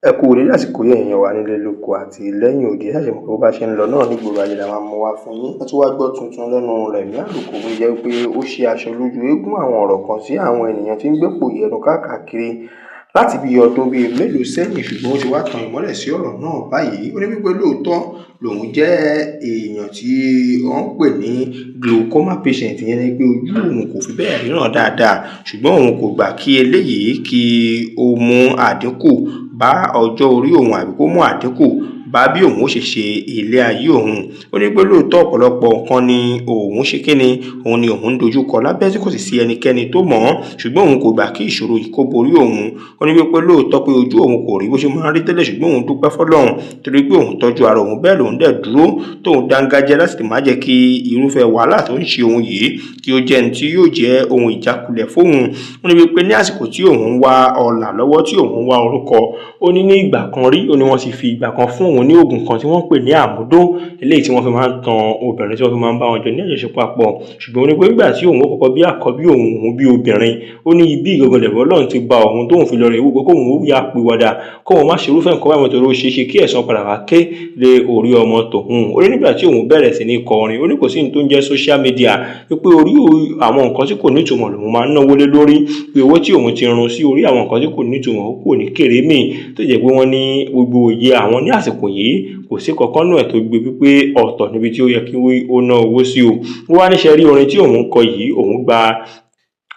Ẹ kú dédé àsìkò yìí, ẹ̀yin èèyàn wa nílé lóko àti lẹ́yìn odi. Ẹ ṣáà ṣe mọ̀ pé bó bá ṣe ń lọ náà nígboro ayé la máa ń mú wá fún yín. Ẹ tún wá gbọ́ tuntun lẹ́nu Rẹ̀mí Àlùkò, bó ṣe jẹ́ pé ó ṣe aṣọ lójú eégún àwọn ọ̀rọ̀ kan sí àwọn ènìyàn tí ń gbépò yẹnu káàkiri láti bí ọdún bíi mélòó sẹ́yìn, ṣùgbọ́n ó ti wá tan ìmọ́lẹ̀ sí ọ̀rọ̀ náà báyìí. Ó ní wípé lóòótọ́ lòun jẹ́ èèyàn tí wọ́n ń pè ní glaucoma patient, ìyẹn ni pé ojú òun kò fi bẹ́ẹ̀ ríran dáadáa, ṣùgbọ́n òun kò gbà kí eléyìí kí ó mú àdínkù bá ọjọ́ orí òun àbí kó mú àdínkù bá bí òun ó ṣe ṣe ilé ayé òun. Ó ní pé lóòótọ́, ọ̀pọ̀lọpọ̀ nǹkan ni òun ṣe kíni, òun ni òun ń dojúkọ lábẹ́ tí kò sì sí ẹnikẹ́ni tó mọ̀ ọ́n, ṣùgbọ́n òun kò gbà kí ìṣòro yìí kó borí òun. Ó ní wípé lóòótọ́ pé ojú òun kò rí bó ṣe máa ń rí tẹ́lẹ̀, ṣùgbọ́n òun dúpẹ́ fọ́lọ́run torí pé òun tọ́jú ara òun, bẹ́ẹ̀ lòun dẹ̀ dúró tóun dángájẹ́ láti lè má jẹ́ kí irúfẹ́ wàhálà tó ń ṣe òun yìí kí ó jẹ́ ẹni tí yóò jẹ́ ohun ìjákulẹ̀ fóun. Ó ní wípé ní àsìkò tí òun ń wá ọlà lọ́wọ́, tí òun ń wá orúkọ, ó ní ní ìgbà kan rí, ó ní wọ́n ti fi ìgbà kan fún òun ní oògùn kan tí wọ́n ń pè ní àmúdó, eléyìí tí wọ́n fi máa ń tan obìnrin, tí wọ́n fi máa ń bá wọn jọ ní àjọṣepọ̀ papọ̀. Ṣùgbọ́n ó ní pé nígbà tí òun ó kọ́kọ́ bí àkọ́bí òun, òun bí obìnrin, ó ní ibi ìgangan lẹ̀rù Ọlọ́run ti ba òun tóun fi lọ rè wò pé kóun ó yá pìwàdà, kóun má ṣe irúfẹ́ nǹkan báyìí mọ́, torí ó ṣeé ṣe kí ẹ̀san padà wá ké lé orí ọmọ tòun. Ó ní nígbà tí òun bẹ̀rẹ̀ sí ní kọ orin, ó ní kò sí ní tó ń jẹ́ social media, wípé orí àwọn nǹkan tí kò nítumọ̀ lòun máa ń náwó lé lórí, pé owó tí òun ti run sí orí àwọn nǹkan tí kò nítumọ̀ ó kò ní kèrémì, tó jẹ́ pé wọ́n ní gbogbo òye àwọn ní àsìkò yìí kò sí kankan nú ẹ̀ tó gbé wípé ọ̀tọ̀ níbi tí ó yẹ kí ó ná owó sí o. Ó wá níṣẹ́ rí orin tí òun kọ yìí, òun gba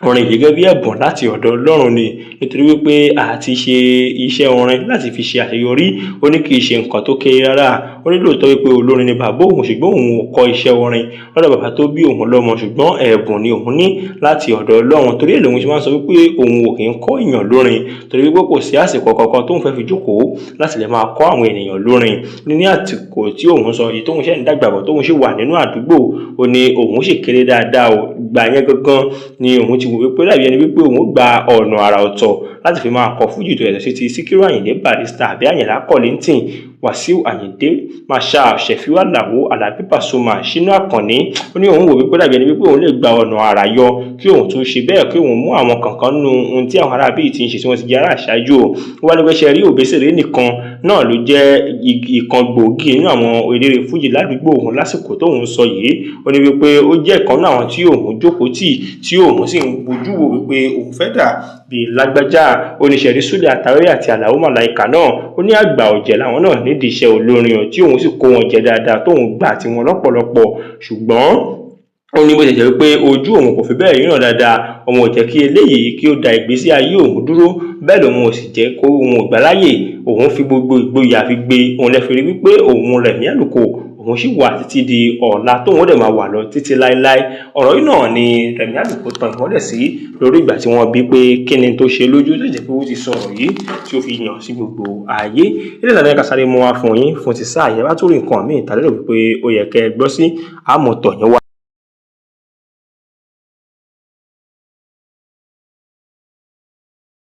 orin yìí gẹ́gẹ́ bí ẹ̀bùn láti ọ̀dọ̀ Ọlọ́run ni, nítorí wípé àti ṣe iṣẹ́ orin láti fi ṣe àṣeyọrí, ó ní kì í ṣe nǹkan tó kéré rárá. Ó ní lóòótọ́ wípé olórin ni bàbá òun, ṣùgbọ́n òun ò kọ́ iṣẹ́ orin lọ́dọ̀ bàbá tó bí òun lọ́mọ, ṣùgbọ́n ẹ̀bùn ni òun ní láti ọ̀dọ̀ Ọlọ́run. Torí ẹ̀ lòun ṣe máa ń sọ wípé òun ò kì í kọ́ èèyàn lórin, torí wípé kò sí àsìkò kankan tóun fẹ́ fi jókòó láti lè máa kọ́ àwọn ènìyàn lórin. Ní àsìkò tí òun sọ yìí, tóun ṣẹ̀ ń dàgbà bọ̀, tóun sì wà nínú àdúgbò, ó ní òun sì kéré dáadáa o. Ìgbà yẹn gangan ni òun ti wò wípé dàbí ẹni wípé òun gba ọ̀nà àrà ọ̀tọ̀ láti fi máa kọ fújì tó yàtọ̀ sí ti Síkírù Àyìndé Barrister àbí Àyìnlá Kollington, Wàsíù Àyìndé Marshal, Ṣẹ̀fíù Àlàó, Àlàbí Pasuma, Ṣínà Àkànní. Ó ní òun wò wípé dàbí ẹni wípé òun lè gba ọ̀nà àrà yọ, kí òun tún ṣe bẹ́ẹ̀, kí òun mú àwọn kankan nínú ohun tí àwọn ará bíi ti ń ṣe tí wọ́n ti jẹ́ ará àṣáájú o. Ó wá ní pé ṣe rí Òbésèré nìkan náà ló jẹ́ ìkan gbòógì nínú àwọn eléré fújì ládùúgbò òun lásìkò tóun sọ yìí. Ó ní wípé ó jẹ́ ìkan nínú àwọn tí òun jókòó tì, tí òun sì ń bójú wò wípé òun fẹ́ dà bíi lágbájá. Ó ní ṣẹ̀rí Súlẹ̀ Àtàwérè àti Àlàó Màláìkà náà, ó ní àgbà ọ̀jẹ̀ làwọn náà nídìí iṣẹ́ olórin ọ̀, tí òun sì kó wọn jẹ dáadáa, tóun gbà tiwọn lọ́pọ̀lọpọ̀. Ṣùgbọ́n ó ní bó ṣe jẹ́ wípé ojú òun kò fi bẹ́ẹ̀ ríran dáadáa, òun ò jẹ́ kí eléyìí kí ó da ìgbésí ayé òun dúró, bẹ́ẹ̀ lòun ò sì jẹ́ kó òun ò gbà láyè. Òun fi gbogbo ìgboyà fi gbé òun lè fi rí wípé òun Rẹ̀mí Àlùkò, òun sì wà títí di ọ̀la, tóun ó dẹ̀ máa wà lọ títí láéláé. Ọ̀rọ̀ yìí náà ni Rẹ̀mí Àlùkò tan ìmọ́lẹ̀ sí lórí ìgbà tí wọ́n bí pé kí ni tó ṣe lójú tó jẹ́ pé ó ti sọ̀rọ̀ yìí tí ó fi yàn sí gbogbo ayé. Ilé ìlànà ẹ̀ka sáré mú wá fún yín fún ti sáà yẹn. Bá tó rí nǹkan míì tàbí lérò wípé ó yẹ kẹ́ ẹ gbọ́ sí àmọ̀tọ̀ yẹn wá.